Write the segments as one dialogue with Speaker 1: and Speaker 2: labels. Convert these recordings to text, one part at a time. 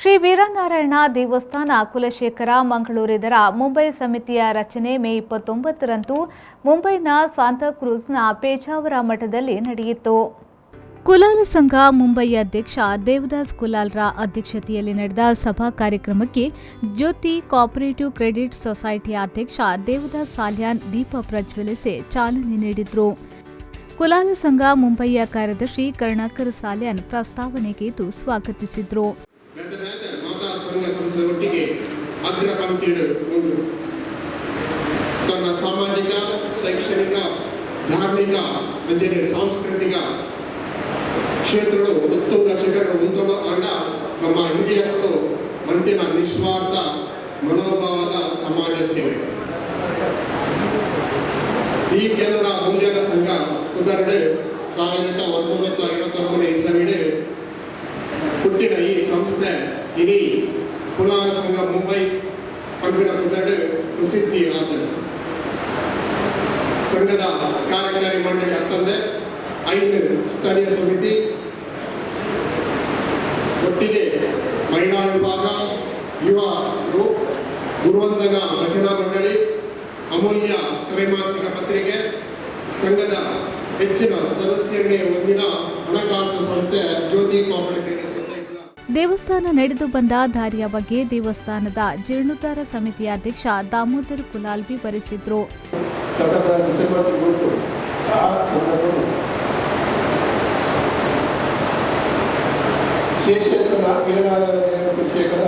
Speaker 1: ಶ್ರೀ ವೀರನಾರಾಯಣ ದೇವಸ್ಥಾನ ಕುಲಶೇಖರ ಮಂಗಳೂರಿದರ ಮುಂಬೈ ಸಮಿತಿಯ ರಚನೆ ಮೇ 29ರಂದು ಮುಂಬೈನ ಸಾಂತಾಕ್ರೂಜ್ನ ಪೇಜಾವರ ಮಠದಲ್ಲಿ ನಡೆಯಿತು. ಕುಲಾಲ ಸಂಘ ಮುಂಬೈ ಅಧ್ಯಕ್ಷ ದೇವದಾಸ್ ಕುಲಾಲ್ರ ಅಧ್ಯಕ್ಷತೆಯಲ್ಲಿ ನಡೆದ ಸಭಾ ಕಾರ್ಯಕ್ರಮಕ್ಕೆ ಜ್ಯೋತಿ ಕೋಆಪರೇಟಿವ್ ಕ್ರೆಡಿಟ್ ಸೊಸೈಟಿಯ ಅಧ್ಯಕ್ಷ ದೇವದಾಸ್ ಸಾಲ್ಯಾನ್ ದೀಪ ಪ್ರಜ್ವಲಿಸಿ ಚಾಲನೆ ನೀಡಿದರು. ಕುಲಾಲ ಸಂಘ ಮುಂಬಯಿಯ ಕಾರ್ಯದರ್ಶಿ ಕರುಣಾಕರ್ ಸಾಲ್ಯಾನ್ ಪ್ರಸ್ತಾವನೆಗೈದು ಸ್ವಾಗತಿಸಿದರು.
Speaker 2: ಬೇತೆ ಬೇತೆ ಮಾತಾ ಸಂಘ ಸಂಸ್ಥೆ ಒಟ್ಟಿಗೆ ಅಗ್ರ ಪಂಕ್ತಿಡು ಉಂಡು. ತನ್ನ ಸಾಮಾಜಿಕ, ಶೈಕ್ಷಣಿಕ, ಧಾರ್ಮಿಕ ಅಂಚನೆ ಸಾಂಸ್ಕೃತಿಕ ಕ್ಷೇತ್ರಗಳು ಉತ್ತುಂಗ ಶಿಖರ ಉಂತುಂಗ ಆಂಡ ನಮ್ಮ ಹಿರಿಯರು ಮಂಟಿನ ನಿಸ್ವಾರ್ಥ ಮನೋಭಾವದ ಸಮಾಜ ಸೇವೆ. ಈ ಕೆನರಾ ಮೂಲ್ಯರ ಸಂಘ ಉದಾಹರಣೆ 1959 ಇಸವಿಡೆ ಹುಟ್ಟಿನ ಈ ಸಂಸ್ಥೆ ಇಡೀ ಕುಲಾಲ ಸಂಘ ಮುಂಬೈ ಪಂಪಿನ ಪುದರ್ಡ್ ಪ್ರಸಿದ್ಧಿ ಆತನು. ಸಂಘದ ಕಾರ್ಯಕಾರಿ ಮಂಡಳಿ ಅತ್ತಂದೆ ಐದು ಸ್ಥಳೀಯ ಸಮಿತಿ ಒಟ್ಟಿಗೆ ಮಹಿಳಾ ವಿಭಾಗ, ಯುವ ಗ್ರೂಪ್, ಗುರುವಂದನ ಭಜನಾ ಮಂಡಳಿ, ಅಮೂಲ್ಯ ತ್ರೈಮಾಸಿಕ ಪತ್ರಿಕೆ, ಸಂಘದ ಹೆಚ್ಚಿನ ಸದಸ್ಯರಿಗೆ ಹೊಂದಿನ ಹಣಕಾಸು ಸಂಸ್ಥೆ ಜ್ಯೋತಿ ಕೋಆಪರೇಟಿವ್ ಸೊಸೈಟಿಯ
Speaker 1: ದೇವಸ್ಥಾನ ನಡೆದು ಬಂದ ದಾರಿಯ ಬಗ್ಗೆ ದೇವಸ್ಥಾನದ ಜೀರ್ಣೋದ್ಧಾರ ಸಮಿತಿಯ ಅಧ್ಯಕ್ಷ ದಾಮೋದರ್ ಕುಲಾಲ್ ವಿವರಿಸಿದರು.
Speaker 3: ಸಂದರ್ಭ ಡಿಸೆಂಬರ್ ತಿಂಗಳು. ಆ ಸಂದರ್ಭದಲ್ಲಿ ಶೇಷೇಂದ್ರ ವೀರನಾರಾಯಣ ದೇವ ಕುಲಶೇಖರ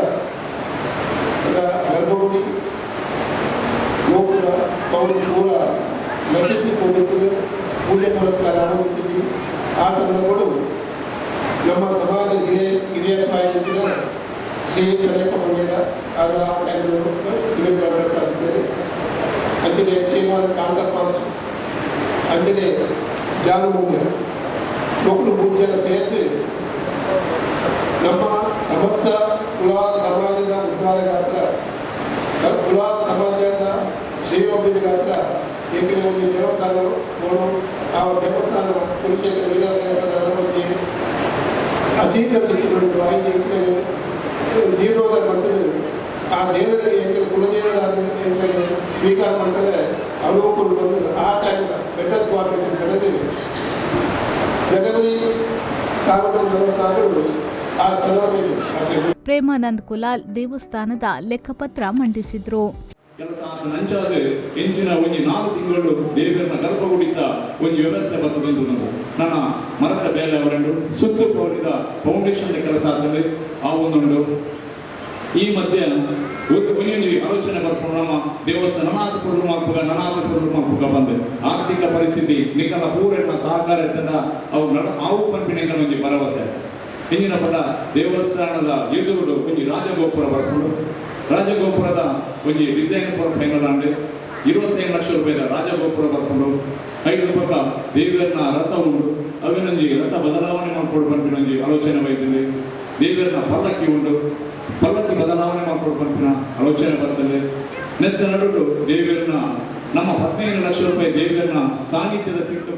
Speaker 3: ಗರ್ಭಗುಡಿ, ಗೋಪುರ, ಪೌಳಿ ಪೂರ ನಶಿಸಿ ಹೋಗಿತ್ತು. ಪೂಜೆ ಪುರಸ್ಕಾರ ಆಗುತ್ತಿದೆ. ಆ ಸಂದರ್ಭಗಳು ನಮ್ಮ ಸಮಾಜದ ಹಿರಿಯ ಹಿರಿಯ ಪಾಯಿನ ಶ್ರೀ ಕರೆಪ್ಪ ಮಂದಿರ ಆದ ಸಿವಿಲ್ ಕಾಂಟ್ರಾಕ್ಟರ್ ಆಗಿದ್ದಾರೆ. ಅಂಚನೆ ಶ್ರೀಮಾನ್ ಕಾಂತಪ್ಪ, ಅಂಚನೆ ಜಾನು ಮೂಲ್ಯ ಮಕ್ಕಳು ಮೂರು ಸೇರಿದು ನಮ್ಮ ಸಮಸ್ತ ಕುಲಾಲ ಸಮಾಜದ ಉದ್ಧಾರಗಾತ್ರ, ಕುಲಾಲ ಸಮಾಜದ ಶ್ರೇಯೋಭಿವೃದ್ಧಿಗಾತ್ರ ಏಕೆಂದರೆ ಒಂದು ದೇವಸ್ಥಾನ ನೋಡು, ಆ ದೇವಸ್ಥಾನ ಕುಲಶೇಖರ ವೀರ ದೇವಸ್ಥಾನ ಒಂದು ಅಜೀತ ಸ್ಥಿತಿಗಳು ಆಯ್ತು. ಏಕೆಂದರೆ ಜೀರ್ಣೋದ್ಧಾರ ಮಾಡ್ತದೆ. ಆ ದೇವರಿಗೆ ಎಂಕಲ್ ಕುಲದೇವರಾದ ಎಂಕಲ್ ಸ್ವೀಕಾರ ಮಾಡ್ತಾರೆ. ಅನುಕೂಲ ಬಂದು ಆ ಟೈಮ್ ಬೆಟರ್ಸ್ ಕೋಆಪರೇಟಿವ್ ಬೆಳೆದು ಜನವರಿ 1944 ಆ ಸಲಹೆ.
Speaker 1: ಪ್ರೇಮಾನಂದ್ ಕುಲಾಲ್ ದೇವಸ್ಥಾನದ ಲೆಕ್ಕಪತ್ರ ಮಂಡಿಸಿದರು.
Speaker 4: ಕೆಲಸ ನಂಚಾದ ಎಂಚಿನ ಒಂಜಿ 4 ತಿಂಗಳು ದೇವರನ್ನ ಗರ್ಭಗುಡಿತ ಒಂಜಿ ವ್ಯವಸ್ಥೆ ಬರ್ತದೆ. ನಾವು ನನ್ನ ಮರತ ಬೇಲೆ ಅವರೆಂಡು ಸುತ್ತು ಪೌರಿದ ಫೌಂಡೇಶನ್ ಕೆಲಸ ಆಗ್ತದೆ. ಆ ಒಂದುಂಡು. ಈ ಮಧ್ಯೆ ಒಂದು ಒಂಜಿ ಆಲೋಚನೆ ಬರ್ಕೊಂಡು ನಮ್ಮ ದೇವಸ್ಥಾನ ನನಾದ ಪೊರ್ಲು ಮಲ್ಪುಗ, ನನಾದ ಪೊರ್ಲು ಮಲ್ಪುಗ ಬಂದೆ. ಆರ್ಥಿಕ ಪರಿಸ್ಥಿತಿ ನಿಕಲ ಪೂರೆಣ್ಣ ಸಹಕಾರ ಇರ್ತದ. ಅವು ನಡ ಆವು ಪನ್ಪಿನ ಒಂಜಿ ಭರವಸೆ. ಹಿಂದಿನ ಪಡ ದೇವಸ್ಥಾನದ ಎದುರುಡು ಒಂಜಿ ರಾಜಗೋಪುರ ಬರ್ಕೊಂಡು, ರಾಜಗೋಪುರದ ಒಂಜಿ ಡಿಸೈನ್ ಪೂರ ಫೈನಲ್ ಆಂಡ್. 25 ಲಕ್ಷ ರೂಪಾಯಿದ ರಾಜಗೋಪುರ ಬರ್ಕೊಂಡು, ಐದು ಪಕ್ಕ ದೇವಿಯರ್ನ ರಥ ಉಂಟು. ಅವಿನೊಂಜಿ ರಥ ಬದಲಾವಣೆ ಮಾಡ್ಕೊಂಡು ಪನ್ಪಿನ ಒಂಜಿ ಆಲೋಚನೆ ಬೈತದೆ. ದೇವಿಯರ್ನ ಪಲ್ಲಕ್ಕಿ ಉಂಟು. ಪಲ್ಲಕ್ಕಿ ಬದಲಾವಣೆ ಮಾಡ್ಕೊಂಡು ಪನ್ಪಿನ ಆಲೋಚನೆ ಬರ್ತದೆ. ನೆತ್ತ ನಡುಟು ದೇವಿಯರ್ನ ನಮ್ಮ 15 ಲಕ್ಷ ರೂಪಾಯಿ ದೇವಿಯರ್ನ ಸಾನ್ನಿಧ್ಯದ ತೀರ್ಥ.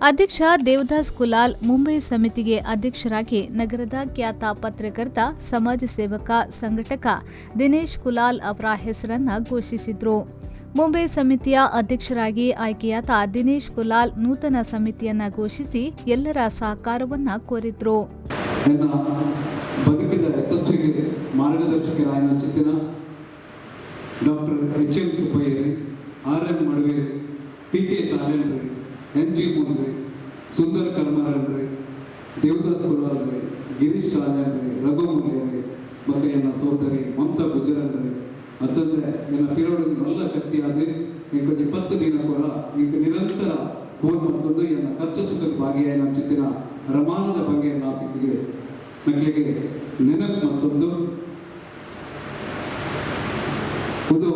Speaker 1: ಅಧ್ಯಕ್ಷ ದೇವದಾಸ್ ಕುಲಾಲ್ ಮುಂಬೈ ಸಮಿತಿಗೆ ಅಧ್ಯಕ್ಷರಾಗಿ ನಗರದ ಖ್ಯಾತ ಪತ್ರಕರ್ತ, ಸಮಾಜ ಸೇವಕ, ಸಂಘಟಕ ದಿನೇಶ್ ಕುಲಾಲ್ ಅವರ ಹೆಸರನ್ನ ಘೋಷಿಸಿದ್ರು. ಮುಂಬೈ ಸಮಿತಿಯ ಅಧ್ಯಕ್ಷರಾಗಿ ಆಯ್ಕೆಯಾದ ದಿನೇಶ್ ಕುಲಾಲ್ ನೂತನ ಸಮಿತಿಯನ್ನ ಘೋಷಿಸಿ ಎಲ್ಲರ ಸಹಕಾರವನ್ನ ಕೋರಿದ್ರು.
Speaker 5: ನನ್ನ ಬದುಕಿದ ಯಶಸ್ವಿಗೆ ಮಾರ್ಗದರ್ಶಕರಾಯನ ಚಿತ್ತಿನ ಡಾಕ್ಟರ್ ಎಚ್ ಎಂ ಸುಬ್ಬಯ್ಯರೇ, ಆರ್ ಎಂ ಮಡವೇರಿ, ಪಿ ಕೆ ಸಾಲೇನ್ರಿ, ಎನ್ ಜಿ ಮುನ್ರಿ, ಸುಂದರ ಕರ್ಮರನ್ರಿ, ದೇವದಾಸ್ ಕುಲಾಲ್ರಿ, ಗಿರೀಶ್ ಸಾಲೇನ್ರಿ, ರಘು ಮುಲ್ಯರಿ ಮತ್ತು ಎನ್ನ ಸಹೋದರಿ ಮಮತಾ ಗುಜರನ್ರಿ. ಅಂತಂದ್ರೆ ಎನ್ನ ಪಿರೋಡು ಮಲ್ಲ ಶಕ್ತಿ ಆದ ಇಂಕೊಂಜಿ 10 ದಿನ ಕೂಡ ಇಂಕ ನಿರಂತರ ಫೋನ್ ಮಾಡ್ಕೊಂಡು ಎನ್ನ ಕಷ್ಟ ಸುಖಕ್ಕೆ ಭಾಗಿಯಾಯ ಚಿತ್ತಿನ ರಮಾನಂದ ಬಗ್ಗೆ ನಾಸಿಕಿಗೆ ನಕ್ಲಿಗೆ ನೆನಪು ಮತ್ತೊಂದು ಇದು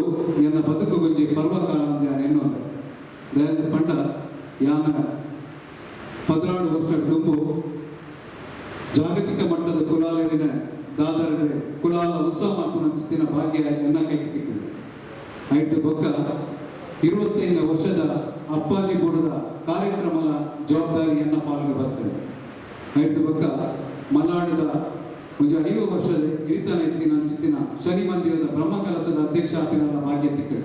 Speaker 5: ಎನ್ನ ಬದುಕು ಗುಂಜಿ ಪರ್ವಕಾಲ ಯಾನ್ ಎನ್ನೊಂದು. ದಯಾನಂದ ಪಂಡ ಯಾನ 16 ವರ್ಷ ದುಂಬು ಜಾಗತಿಕ ಮಟ್ಟದ ಕುಲಾಲರಿನ ದಾದರಡೆ ಕುಲಾಲ ಉತ್ಸವ ಮಾಡ್ಕೊಂಡು ಭಾಗ್ಯ ಎನ್ನ ಕೈ ತಿಕ್ಕಿದೆ. ಐದು ಬೊಕ್ಕ 25 ವರ್ಷದ ಅಪ್ಪಾಜಿ ಬೂಡದ ಕಾರ್ಯಕ್ರಮದ ಜವಾಬ್ದಾರಿ ಎನ್ನ ಪಾಲಿಗೆ ಬರ್ತದೆ. ಐದು ಬೊಕ್ಕ ಮಲ್ನಾಡದ ಒಂಜಿ 50 ವರ್ಷದ ಹಿರಿತನ ಇತ್ತಿನ ಚಿತ್ತಿನ ಶನಿ ಮಂದಿರದ ಬ್ರಹ್ಮಕಲಶದ ಅಧ್ಯಕ್ಷ ಆಪಿನ ಭಾಗ್ಯ ತಿಕ್ಕಳು.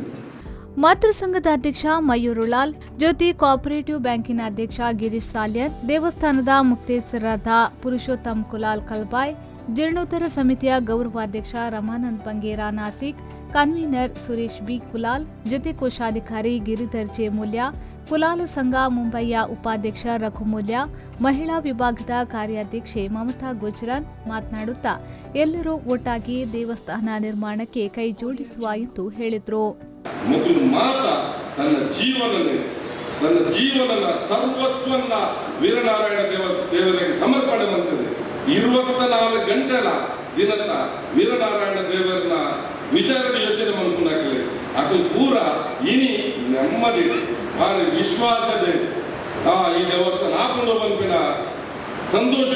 Speaker 1: ಮಾತೃ ಸಂಘದ ಅಧ್ಯಕ್ಷ ಮಯೂರುಲಾಲ್, ಜ್ಯೋತಿ ಕೋಆಪರೇಟಿವ್ ಬ್ಯಾಂಕಿನ ಅಧ್ಯಕ್ಷ ಗಿರೀಶ್ ಸಾಲ್ಯನ್, ದೇವಸ್ಥಾನದ ಮುಕ್ತೇಸರಾದ ಪುರುಷೋತ್ತಮ್ ಕುಲಾಲ್ ಕಲ್ಬಾಯ್, ಜೀರ್ಣೋದ್ಧಾರ ಸಮಿತಿಯ ಗೌರವಾಧ್ಯಕ್ಷ ರಮಾನಂದ್ ಬಂಗೇರಾ ನಾಸಿಕ್, ಕನ್ವೀನರ್ ಸುರೇಶ್ ಬಿ ಕುಲಾಲ್, ಜೊತೆ ಕೋಶಾಧಿಕಾರಿ ಗಿರಿಧರ್ ಜೆ ಮೂಲ್ಯ, ಕುಲಾಲ ಸಂಘ ಮುಂಬೈಯ ಉಪಾಧ್ಯಕ್ಷ ರಘು ಮೂಲ್ಯ, ಮಹಿಳಾ ವಿಭಾಗದ ಕಾರ್ಯಾಧ್ಯಕ್ಷೆ ಮಮತಾ ಗುಜ್ರಾನ್ ಮಾತನಾಡುತ್ತಾ ಎಲ್ಲರೂ ಒಟ್ಟಾಗಿ ದೇವಸ್ಥಾನ ನಿರ್ಮಾಣಕ್ಕೆ ಕೈ ಜೋಡಿಸುವ ಎಂದು ಹೇಳಿದರು.
Speaker 6: ಮೊದಲು ಮಾತ ತನ್ನ ಜೀವನದ ಸರ್ವಸ್ವನ್ನ ವೀರನಾರಾಯಣ ದೇವರಿಗೆ ಸಮರ್ಪಣೆ ಮಾಡ್ತದೆ. 24 ಗಂಟೆಲ ದಿನದ ವೀರನಾರಾಯಣ ದೇವರನ್ನ ವಿಚಾರದ ಯೋಚನೆ ಮಾಡ್ಕೊಂಡಾಗಲಿ ಅದು ಪೂರ ಇನಿ ನೆಮ್ಮದಿ ಭಾರಿ ವಿಶ್ವಾಸದೆ ಈ ದೇವಸ್ಥಾನ ಹಾಕೊಂಡು ಬಂದ್ಬಿನ ಸಂತೋಷ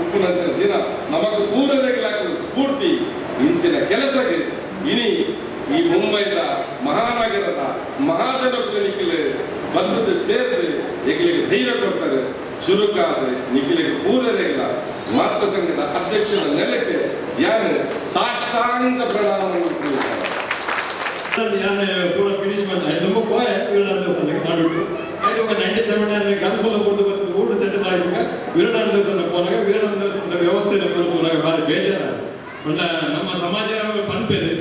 Speaker 6: ಉಪ್ಪಿನ ದಿನ ನಮಗೆ ಪೂರೈಕೆ ಸ್ಫೂರ್ತಿ ಇಂಚಿನ ಕೆಲಸಕ್ಕೆ ಇನಿ ಈ ಮುಂಬೈದ ಮಹಾನಗರದ ಮಹಾಜನ ನಿಖಿಲೆ ಬಂದದ್ದು ಸೇರಿದೆ ಎಗ್ಲಿಗೆ ಧೈರ್ಯ ಕೊಡ್ತಾರೆ. ಚುರುಕಾದ ನಿಖಿಲಿಗೆ ಪೂರೈಲ್ಲ ಮಾತೃ ಸಂಘದ ಅಧ್ಯಕ್ಷರ ನೆಲಕ್ಕೆ ಯಾರು ಸಾಷ್ಟಾಂಗ ಪ್ರಣಾಮ ಸಲ್ಲಿಸ್ತಾರೆ.
Speaker 7: ಪೂರ ಫಿನಿಶ್ ಮಾಡಿ ತುಂಬ ಪೋಯೆ ವೀರನಾರಾಯಣ ದೇವಸ್ಥಾನಕ್ಕೆ ಮಾಡಿಬಿಟ್ಟು ಆಯ್ತು. 97 ಗನ್ಫುಲ್ಲ ಕೊಡ್ದು ಬಂದು ಊಟ ಸೆಟಲ್ ಆಗಿ ವೀರನಾರಾಯಣ ದೇವಸ್ಥಾನಕ್ಕೆ ಹೋದಾಗ ವೀರನಾರಾಯಣ ದೇವಸ್ಥಾನದ ವ್ಯವಸ್ಥೆ ಹೋದಾಗ ಭಾರಿ ಬೇಜಾರ. ನಮ್ಮ ಸಮಾಜ ಪನ್ಪೇರು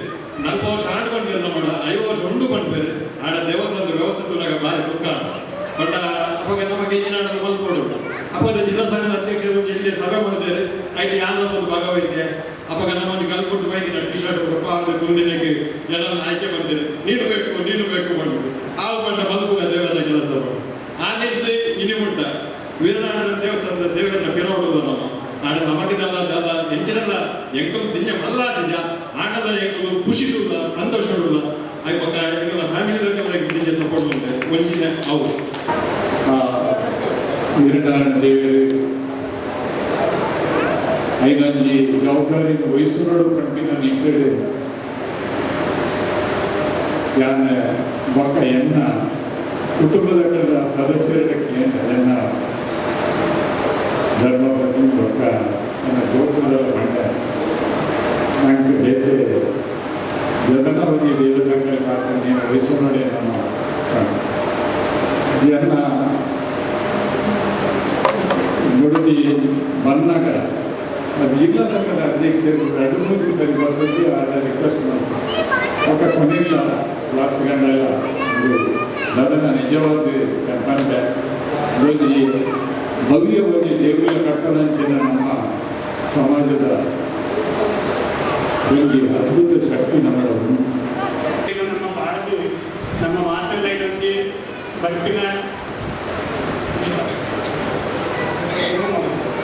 Speaker 7: 40 ವರ್ಷ ಆಡು ಪನ್ಪೇರು ನಮ್ಮ 50 ವರ್ಷ ಉಂಡು ಪನ್ಪೇರು ಆಡ ದೇವಸ್ಥಾನದ ವ್ಯವಸ್ಥೆ ತೋನಾಗ ಭಾರಿ ದುಃಖ. ಬಟ್ ಅವಾಗ ನಮಗೆ ಇಂಜಿನಾಡದ ಮಲ್ಕೊಡು ಅಪ್ಪ ಜಿಲ್ಲಾ ಸಂಘದ ಅಧ್ಯಕ್ಷರು ಎಲ್ಲಿ ಸಭೆ ಮಾಡಿದ್ದಾರೆ ಐಟಿ ಯಾರು ಭಾಗವಹಿಸಿ ಅವಾಗ ನಮ್ಮನ್ನು ಕಲ್ಕೊಂಡು ಬೈದಿನ ಟಿ ಶರ್ಟ್ ಕೊಟ್ಟು ಕುಂದಿನಕ್ಕೆ ಜನರನ್ನು ಆಯ್ಕೆ ಮಾಡ್ತಾರೆ. ನೀನು ಬೇಕು ನೀನು ಬೇಕು ಬಂದ್ಬಿಟ್ಟು ಆ ಬಂಡ ಬದುಕುವ ದೇವರ ಕೆಲಸ ಮಾಡು. ಆ ನಿಂತು ಇನಿ ಉಂಟ ವೀರನಾರಾಯಣ ದೇವಸ್ಥಾನದ ದೇವರನ್ನ ಪಿರವಡುದು ನಮ್ಮ ಆಡ ನಮಗಿದಲ್ಲ ಅದಲ್ಲ ಎಂಚಿನಲ್ಲ ಎಂಕಲು ದಿನ ಮಲ್ಲ ನಿಜ ಆಟದ ಎಂಕಲು ಖುಷಿ ಇಡುಲ್ಲ ಸಂತೋಷ ಇಡುಲ್ಲ ಆಯ್ಪಕ್ಕ ಎಂಕಲ ಫ್ಯಾಮಿಲಿ ದಿನ ಸಪೋರ್ಟ್ ಉಂಟೆ ಒಂಚಿನ ಅವು
Speaker 4: ವೀರನಾರಾಯಣ ದೇವರು ಐನಂಜಿ ಜವಾಬ್ದಾರಿ ವಹಿಸುನೋಡು ಪಂಪಿನ ನಿಕ್ಕಡೆ ಯಾನ ಬೊಕ್ಕ ಎನ್ನ ಕುಟುಂಬದ ಕಡೆದ ಸದಸ್ಯರ ಎನ್ನ ಧರ್ಮಪತ್ನಿ ಬೊಕ್ಕ ನನ್ನ ಜೋಕುದ ಬಂಡ ನಂಗೆ ಬೇತೆ ಜಗನ್ನ ಒಂಜಿ ದೇವ ಸಂಘ ಮಾತ್ರ ನೀನು ವಹಿಸುನೋಡೆ ನಮ್ಮ ಎನ್ನ ಮುಡುದಿ ಬಂದಾಗ ಜಿಲ್ಲಾ ಸಂಘದ ಅಧ್ಯಕ್ಷರು 2-3 ಸರಿ ಬರ್ತದೆ. ಆದ ರಿಕ್ವೆಸ್ಟ್ ಮಾಡ್ತಾರೆ ఒక ಕೊನೆಲ್ಲ ಲಾಸ್ಟ್ ಗಂಡೆಲ್ಲ ಅದನ್ನು ನಿಜವಾದ ಕರ್ಪಂಡೆ ಒಂಜಿ ಭವ್ಯ ಒಂಜಿ ದೇಗುಲ ಕಟ್ಟಣಂಚಿನ ನಮ್ಮ ಸಮಾಜದ ಒಂಜಿ ಅದ್ಭುತ ಶಕ್ತಿ ನಮ್ಮ
Speaker 8: ನಮ್ಮ ಭಾರತ ನಮ್ಮ ಮಾತೆಲ್ಲ ಇದೊಂದು ಬರ್ಪಿನ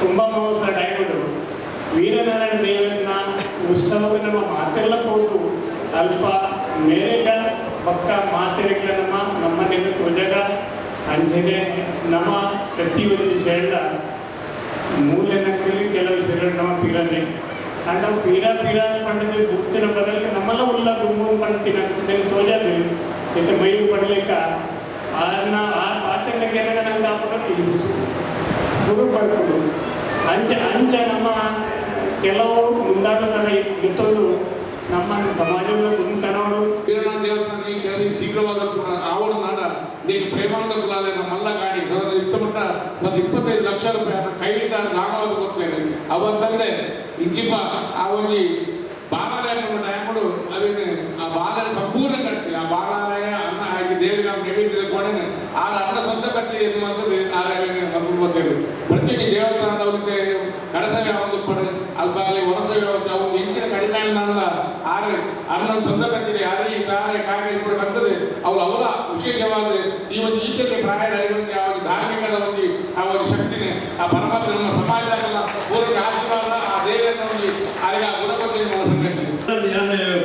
Speaker 8: ಕುಂಭ ಮಹೋತ್ಸವ ಟೈಮುಡು ವೀರನಾರಾಯಣ ದೇವರನ್ನ ಉತ್ಸವಕ್ಕೆ ನಮ್ಮ ಮಾತೆಲ್ಲ ಹೋದು ಅಲ್ಪ ಮೇರೆಗ ಪಕ್ಕ ಮಾತೆರೆಗಳ ನಮ್ಮ ನಮ್ಮನೆಗೆ ತೋಜಗ ಅಂಜನೆ ನಮ್ಮ ಪ್ರತಿಯೊಂದು ಶರಣ ಮೂಲೆನಕ್ಕಲ್ಲಿ ಕೆಲವು ಶರಣ ನಮ್ಮ ಪೀರನೆ ಅಂಡ್ ನಾವು ಪೀರ ಪೀರ ಪಂಡದ ಗುಪ್ತಿನ ಬದಲಿಗೆ ನಮ್ಮೆಲ್ಲ ಉಲ್ಲ ಗುಂಬು ಪಂಡಿನ ತೋಜದು ಇತ್ತ ಮೈಯು ಪಡಲಿಕ್ಕ ಆನ ಆ ಪಾತ್ರಕ್ಕೆ ನಂಗೆ ಹಾಕೊಂಡು ಗುರು ಪಡ್ಕೊಂಡು ಅಂಚ ಅಂಚ ನಮ್ಮ ಕೆಲವು ಮುಂದಾಡೋದನ್ನ ಇತ್ತೊಂದು ನಮ್ಮ ಸಮಾಜದ ಗುಂತನವರು
Speaker 9: ವೀರನಾರಾಯಣ ದೇವಸ್ಥಾನ ಈ ಕೆಲಸ ಶೀಘ್ರವಾದ ಆವಡ ನಾಡ ನೀವು ಪ್ರೇಮಾನಂದ ಕುಲಾಲೆ ನಮ್ಮೆಲ್ಲ ಗಾಡಿ ಸದಾ ಇತ್ತಮಟ್ಟ ಸದ 25 ಲಕ್ಷ ರೂಪಾಯಿ ಕೈಯಿಂದ ನಾಗವಾದ ಕೊಡ್ತೇನೆ. ಅವಂತಂದೆ ಇಂಚಿಪ ಆ ಒಂಜಿ ಬಾಲಾಲಯ ಟೈಮುಡು ಅವೇನು ಆ ಬಾಲಾಲಯ ಸಂಪೂರ್ಣ ಖರ್ಚು ಆ ಬಾಲಾಲಯ ಅನ್ನ ಹಾಕಿ ದೇವಿ ನಮ್ಮ ನೈವೇದ್ಯದ ಕೋಣೆನೆ ಆ ಅನ್ನ ಸ್ವಂತ ಖರ್ಚು ಎನ್ನುವಂಥದ್ದು ಆ ಬರ್ತೇವೆ. ಪ್ರತಿಯೊಂದು ದೇವಸ್ಥಾನದವರಿಗೆ ಕಡಸ ಒಂದು ಪಡೆ ಅಲ್ಪಾಗಲಿ ವಲಸೆ ವ್ಯವಸ್ಥೆ ಅವು ಹೆಚ್ಚಿನ ಕಡಿಮೆ ನನ್ನ ಆರೆ ಅನ್ನ ಸ್ವಂತ ಖರ್ಚಿದೆ ಯಾರೇ ತಾರೆ ಕಾಗೆ ಕೂಡ ಬರ್ತದೆ ಅವಳು ಅವರ ವಿಶೇಷವಾದ ಈ ಒಂದು ಈತಕ್ಕೆ ಪ್ರಾಯದ ಆ ಒಂದು ಧಾರ್ಮಿಕದ ಒಂದು ಆ ಒಂದು ಶಕ್ತಿನೇ ಆ ಪರಮಾತ್ಮ ನಮ್ಮ ಸಮಾಜದ ಪೂರ್ಣ ಆಶೀರ್ವಾದ ಆ ದೇವರನ್ನ ಒಂದು ಆಗ ಆ ಗುಣಪತಿ ಸಂಘಟನೆ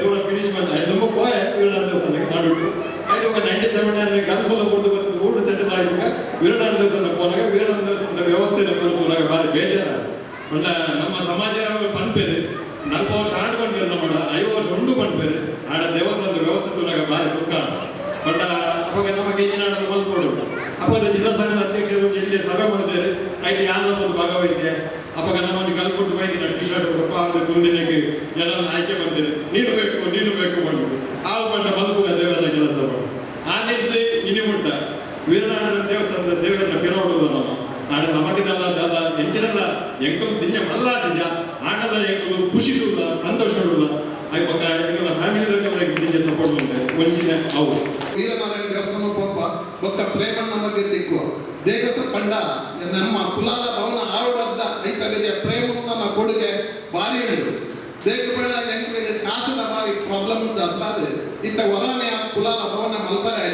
Speaker 7: ಪೂರ ಫಿನಿಶ್ ಮಾಡಿ ತುಂಬ ಪೋಯೆ ವೀರನಾರಾಯಣ ದೇವಸ್ಥಾನಕ್ಕೆ ಮಾಡಿಬಿಟ್ಟು ಆಯ್ತು. 97 ಗನ್ಫುಲ್ಲ ಕೊಡ್ದು ಬಂದು ಊಟ ಸೆಟಲ್ ಆಗಿ ವೀರನಾರಾಯಣ ದೇವಸ್ಥಾನಕ್ಕೆ ಹೋದಾಗ ವೀರನಾರಾಯಣ ದೇವಸ್ಥಾನದ ವ್ಯವಸ್ಥೆ ಹೋದಾಗ ಭಾರಿ ಬೇಜಾರ. ನಮ್ಮ ಸಮಾಜ ಪನ್ಪೇರು 40 ವರ್ಷ ಆಡು ಪನ್ಪೇರು ನಮ್ಮ 50 ವರ್ಷ ಉಂಡು ಪನ್ಪೇರು ಆಡ ದೇವಸ್ಥಾನದ ವ್ಯವಸ್ಥೆ ತೋನಾಗ ಭಾರಿ ದುಃಖ. ಬಟ್ ಅವಾಗ ನಮಗೆ ಇಂಜಿನಾಡದ ಮಲ್ಕೊಡು ಅಪ್ಪ ಜಿಲ್ಲಾ ಸಂಘದ ಅಧ್ಯಕ್ಷರು ಎಲ್ಲಿ ಸಭೆ ಮಾಡಿದ್ದಾರೆ ಐಟಿ ಯಾರು ಒಂದು ಭಾಗವಹಿಸಿ ಅವಾಗ ನಮ್ಮ ಗಲ್ಪುಟ್ಟು ಬೈದಿನ ಟಿ ಶರ್ಟ್ ಪಾರ್ದು ಕುಂದಿನಕ್ಕೆ ಜನ ಆಯ್ಕೆ ಬಂದಿರಿ ನೀನು ಬೇಕು ನೀನು ಬೇಕು ಬಂದು ಆ ಬಂಡ ಮಲ್ಪುಗ ದೇವರ ಕೆಲಸ ಮಾಡು ಆ ನಿಂತು ಇನಿ ಉಂಟ ವೀರನಾರಾಯಣ ದೇವಸ್ಥಾನದ ದೇವರನ್ನ ಪಿರವಡುವ ನಮ್ಮ ಆಡ ನಮಗಿದಲ್ಲ ದಲ್ಲ ಎಂಚಿನಲ್ಲ ಎಂಕಲು ದಿನ ಮಲ್ಲ ನಿಜ ಆಟದ ಎಂಕಲು ಖುಷಿ ಇಲ್ಲ ಸಂತೋಷ ಇಲ್ಲ ಆಯ್ಕೆ ಎಂಕಲ ಫ್ಯಾಮಿಲಿ ದಿನ ಸಪೋರ್ಟ್ ಉಂಟು ಒಂಚಿನ ಅವು
Speaker 2: ವೀರನಾರಾಯಣ ದೇವಸ್ಥಾನ ಪೊಪ್ಪ ಬೊಕ್ಕ ಪ್ರೇಮಣ್ಣ ಬಗ್ಗೆ ದಿಕ್ಕು ದೇಗಸ ಪಂಡ ನಮ್ಮ ಕುಲಾಲ ಭವನ ಆರುಡದ್ದ ರೈತರಿಗೆ ಪ್ರೇಮಣ್ಣನ ಕೊಡುಗೆ ಭಾರಿ ಉಂಟು ದೇಗ ಎಂಕಲಿಗೆ ಕಾಸಿನ ಭಾರಿ ಪ್ರಾಬ್ಲಮ್ ಉಂಟು ಅಸಾದ ಇತ್ತ ಹೊರನೆ ಕುಲಾಲ ಭವನ ಮಲ್ಪರೆ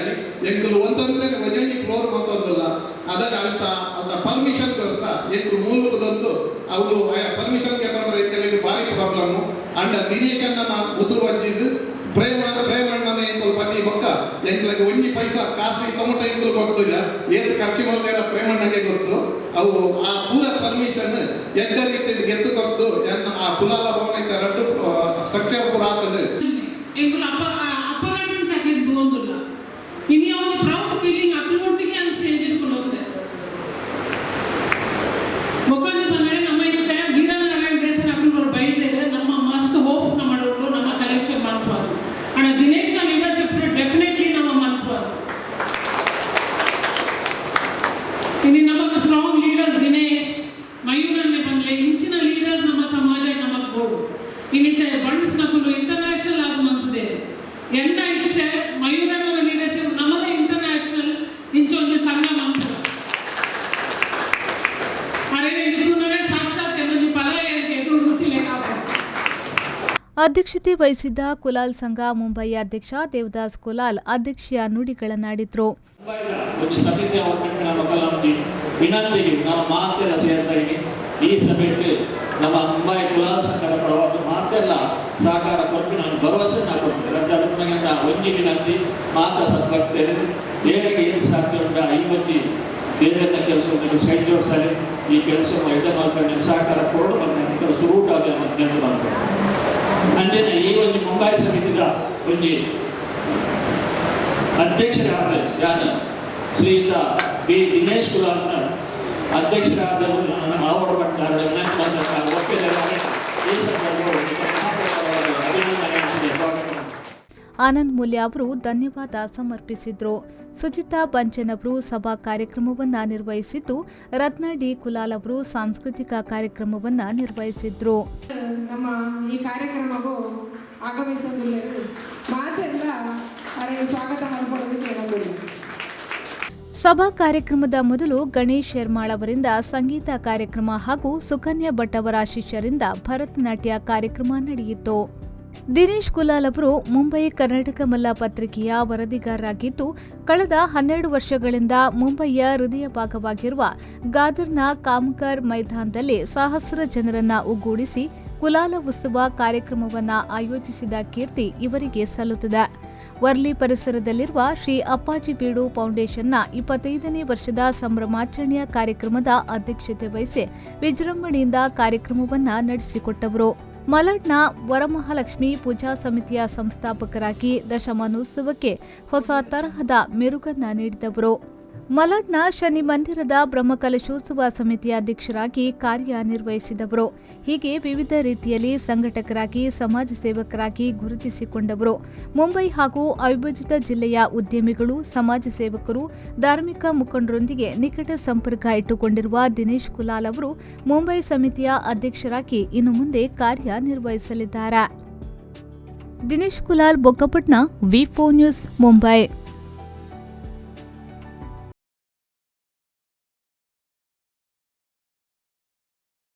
Speaker 2: ಎಂಕಲು ಒಂದೊಂದೇ ಒಂಜೊಂಜಿ ಫ್ಲೋರ್ ಮಂತೊಂದಿಲ್ಲ ಅದಕ್ಕೆ ಅಂತ ಅಂತ ಪರ್ಮಿಷನ್ ದೋಸ್ತ ಎಂಕಲು ಮೂಲಕದೊಂದು ಅವರು ಪರ್ಮಿಷನ್ ಕೇಂದ್ರ ಎಂಕಲಿಗೆ ಭಾರಿ ಪ್ರಾಬ್ಲಮ್ ಅಂಡ ದಿನೇಶನ್ನ ಉದುರು ಪ್ರೇಮಣ್ಣನ ಎಂಕಲು ಪತಿ ಬೊಕ್ಕ ಎಂಕಲಿಗೆ ಒಂಜಿ ಪೈಸಾ ಕಾಸು ಟೊಮೊಟೊ ಎಂಕಲು ಕೊಡ್ತಿಲ್ಲ ಏತು ಖರ್ಚು ಮಾಡ್ದೇನ ಪ್ರೇಮಣ್ಣಗೆ ಗೊತ್ತು ಅವು ಆ ಪೂರ ಪರ್ಮಿಷನ್ ಎಡ್ಡ ರೀತಿಯಲ್ಲಿ ಗೆದ್ದು ಕೊಟ್ಟು ಎನ್ನ ಆ ಕುಲಾಲ ಭವನ ಇತ್ತ ರಡ್ಡು ಸ್ಟ್ರಕ್ಚರ್ ಪೂರ ಆತಂದು
Speaker 10: ಎಂಕುಲು ಅಪ್ಪ ಅಪ್ಪಗಟ್ಟಿನ ಚಾಕಿ ತಗೊಂಡಿಲ್ಲ ಇನಿ ಅವನ ಪ್ರೌಡ್ ಫೀಲಿಂಗ್ ಅಕ್ಲೊಟ್ಟಿಗೆ ಆ ಸ್ಟೇಜ್ ಕೊಡೋದೆ ಮುಖಂಡ ಬಂದರೆ ನಮ್ಮ ಇರುತ್ತೆ ವೀರನಾರಾಯಣ ದೇವಸ್ಥಾನ ಅಕ್ಲು ಬೈದೇವೆ ನಮ್ಮ ಮಸ್ತ್ ಹೋಪ್ಸ್ ನಮ್ಮ ನಮ್ಮ ಕಲೆಕ್ಷನ್ ಮಾಡ್ಬೋದು ಅಣ್ಣ ದಿನೇಶ್ ನ ಲೀಡರ್ಶಿಪ್ ಡೆಫಿನೆಟ್ಲಿ ನಮ್ಮ ಮನ್ಪೋದು ಇನ್ನು ನಮಗೆ ಸ್ಟ್ರಾಂಗ್ ಲೀಡರ್ಸ್ ದಿನೇಶ್ ಮಯೂರನ್ನೇ ಬಂದ್ಲೆ ಇಂಚಿನ ಲೀಡರ್ಸ್ ನಮ್ಮ ಸಮಾಜ ನಮಗೆ ಬೋಡು ಇನ್ನಿತ ಬಂಡ್ಸ್ ನಕುಲು ಇಂಟರ್ನ್ಯಾಷನಲ್ ಆದ ಮಂತದೆ ಎನ್ನ ಇಚ್ಛೆ ಮಯೂರಣ್ಣನ ಲೀಡರ್ಶಿಪ್ ನಮ್ಮದೇ ಇಂಟರ್ನ್ಯಾಷನಲ್ ಇಂಚೊಂದು ಸಂಘ ಮಂತ್ರ ಅರೆ ಸಾಕ್ಷಾತ್ ಎನ್ನೊಂದು ಫಲ ಎದುರು ಗೊತ್ತಿಲ್ಲ.
Speaker 1: ಅಧ್ಯಕ್ಷತೆ ವಹಿಸಿದ್ದ ಕುಲಾಲ್ ಸಂಘ ಮುಂಬಯಿಯ ಅಧ್ಯಕ್ಷ ದೇವದಾಸ್ ಕುಲಾಲ್ ಅಧ್ಯಕ್ಷೀಯ ನುಡಿಗಳನ್ನಾಡಿದರು.
Speaker 11: ಒಂದು ಸಮಿತಿಯ ವಿನಂತಿಗೆ ನಮ್ಮ ಮಾತೆಲ್ಲ ಸೇರ್ತಾ ಈ ಸಭೆಯಲ್ಲಿ ನಮ್ಮ ಮುಂಬೈ ಕುಲಾಲ್ ಸಂಘದ ಪರವಾಗಿ ಮಾತೆಲ್ಲ ಸಹಕಾರ ಕೊಟ್ಟು ನಾನು ಭರವಸೆ ಕೊಡ್ತೇನೆ. ಒಂಜಿ ವಿನಂತಿ ಮಾತ್ರ ಸದ್ಭಕ್ತರು ದೇವರಿಗೆ ಏನು ಸಾಧ್ಯ ಉಂಟ ಈ ಒಂದು ದೇವರನ್ನ ಕೆಲಸ ಸೈ ಜೋಡಿಸ್ತಾರೆ ಈ ಕೆಲಸ ಎಡ್ಡ ಮಾಡ್ಕೊಂಡು ನಿಮ್ಮ ಸಹಕಾರ ಕೊಡು ಮತ್ತು ರೂಟ್ ಆದ ನೆನಪು ಮಾಡ್ತಾರೆ. ಅಂಜನೆ ಈ ಒಂದು ಮುಂಬೈ ಸಮಿತಿದ ಒಂದು ಅಧ್ಯಕ್ಷರಾದ ಯಾನು ಶ್ರೀಯುತ ಬಿ ದಿನೇಶ್ ಕುಲಾಲ್ನ ಅಧ್ಯಕ್ಷರಾದ ಆವಡ ಭಟ್ಟಾರ ಒಪ್ಪಿದ್ದಾರೆ. ಈ ಸಂದರ್ಭದಲ್ಲಿ ಅಭಿನಂದನೆ.
Speaker 1: ಆನಂದ್ ಮೂಲ್ಯ ಅವರು ಧನ್ಯವಾದ ಸಮರ್ಪಿಸಿದರು. ಸುಜಿತಾ ಬಂಚನ್ ಅವರು ಸಭಾ ಕಾರ್ಯಕ್ರಮವನ್ನು ನಿರ್ವಹಿಸಿದ್ದು, ರತ್ನ ಡಿ ಕುಲಾಲ್ ಅವರು ಸಾಂಸ್ಕೃತಿಕ ಕಾರ್ಯಕ್ರಮವನ್ನು ನಿರ್ವಹಿಸಿದ್ರು.
Speaker 12: ನಮ್ಮ ಈ ಕಾರ್ಯಕ್ರಮಕ್ಕೂ ಆಗಮಿಸೋದಿಲ್ಲ ಮಾತೆಲ್ಲ ಸ್ವಾಗತ ಮಾಡಿಕೊಳ್ಳೋದಕ್ಕೆ.
Speaker 1: ಸಭಾ ಕಾರ್ಯಕ್ರಮದ ಮೊದಲು ಗಣೇಶ್ ಶೆರ್ಮಾಳ್ ಅವರಿಂದ ಸಂಗೀತ ಕಾರ್ಯಕ್ರಮ ಹಾಗೂ ಸುಕನ್ಯಾ ಭಟ್ ಅವರ ಶಿಷ್ಯರಿಂದ ಭರತನಾಟ್ಯ ಕಾರ್ಯಕ್ರಮ ನಡೆಯಿತು. ದಿನೇಶ್ ಕುಲಾಲ್ ಅವರು ಮುಂಬೈ ಕರ್ನಾಟಕ ಮಲ್ಲ ಪತ್ರಿಕೆಯ ವರದಿಗಾರರಾಗಿದ್ದು, ಕಳೆದ 12 ವರ್ಷಗಳಿಂದ ಮುಂಬಯಿಯ ಹೃದಯ ಭಾಗವಾಗಿರುವ ಗಾದರ್ನ ಕಾಮಗಾರ್ ಮೈದಾನದಲ್ಲಿ ಸಹಸ್ರ ಜನರನ್ನ ಒಗ್ಗೂಡಿಸಿ ಕುಲಾಲ ಉತ್ಸವ ಕಾರ್ಯಕ್ರಮವನ್ನು ಆಯೋಜಿಸಿದ ಕೀರ್ತಿ ಇವರಿಗೆ ಸಲ್ಲುತ್ತದೆ. ವರ್ಲಿ ಪರಿಸರದಲ್ಲಿರುವ ಶ್ರೀ ಅಪ್ಪಾಜಿ ಬೀಡು ಫೌಂಡೇಶನ್ನ 25ನೇ ವರ್ಷದ ಸಂಭ್ರಮಾಚರಣೆಯ ಕಾರ್ಯಕ್ರಮದ ಅಧ್ಯಕ್ಷತೆ ವಹಿಸಿ ವಿಜೃಂಭಣೆಯಿಂದ ಕಾರ್ಯಕ್ರಮವನ್ನು ನಡೆಸಿಕೊಟ್ಟವರು. ಮಲಾಡ್ನ ವರಮಹಾಲಕ್ಷ್ಮಿ ಪೂಜಾ ಸಮಿತಿಯ ಸಂಸ್ಥಾಪಕರಾಗಿ ದಶಮಾನೋತ್ಸವಕ್ಕೆ ಹೊಸ ತರಹದ ಮೆರುಗನ್ನ ನೀಡಿದವರು. ಮಲಾಡ್ನ ಶನಿ ಮಂದಿರದ ಬ್ರಹ್ಮಕಲಶೋತ್ಸವ ಸಮಿತಿಯ ಅಧ್ಯಕ್ಷರಾಗಿ ಕಾರ್ಯನಿರ್ವಹಿಸಿದವರು. ಹೀಗೆ ವಿವಿಧ ರೀತಿಯಲ್ಲಿ ಸಂಘಟಕರಾಗಿ, ಸಮಾಜ ಸೇವಕರಾಗಿ ಗುರುತಿಸಿಕೊಂಡವರು. ಮುಂಬೈ ಹಾಗೂ ಅವಿಭಜಿತ ಜಿಲ್ಲೆಯ ಉದ್ಯಮಿಗಳು, ಸಮಾಜ ಸೇವಕರು, ಧಾರ್ಮಿಕ ಮುಖಂಡರೊಂದಿಗೆ ನಿಕಟ ಸಂಪರ್ಕ ಇಟ್ಟುಕೊಂಡಿರುವ ದಿನೇಶ್ ಕುಲಾಲ್ ಅವರು ಮುಂಬೈ ಸಮಿತಿಯ ಅಧ್ಯಕ್ಷರಾಗಿ ಇನ್ನು ಮುಂದೆ ಕಾರ್ಯನಿರ್ವಹಿಸಲಿದ್ದಾರೆ. Dinesh Kulal, Bukkapatna, V4 news, Mumbai.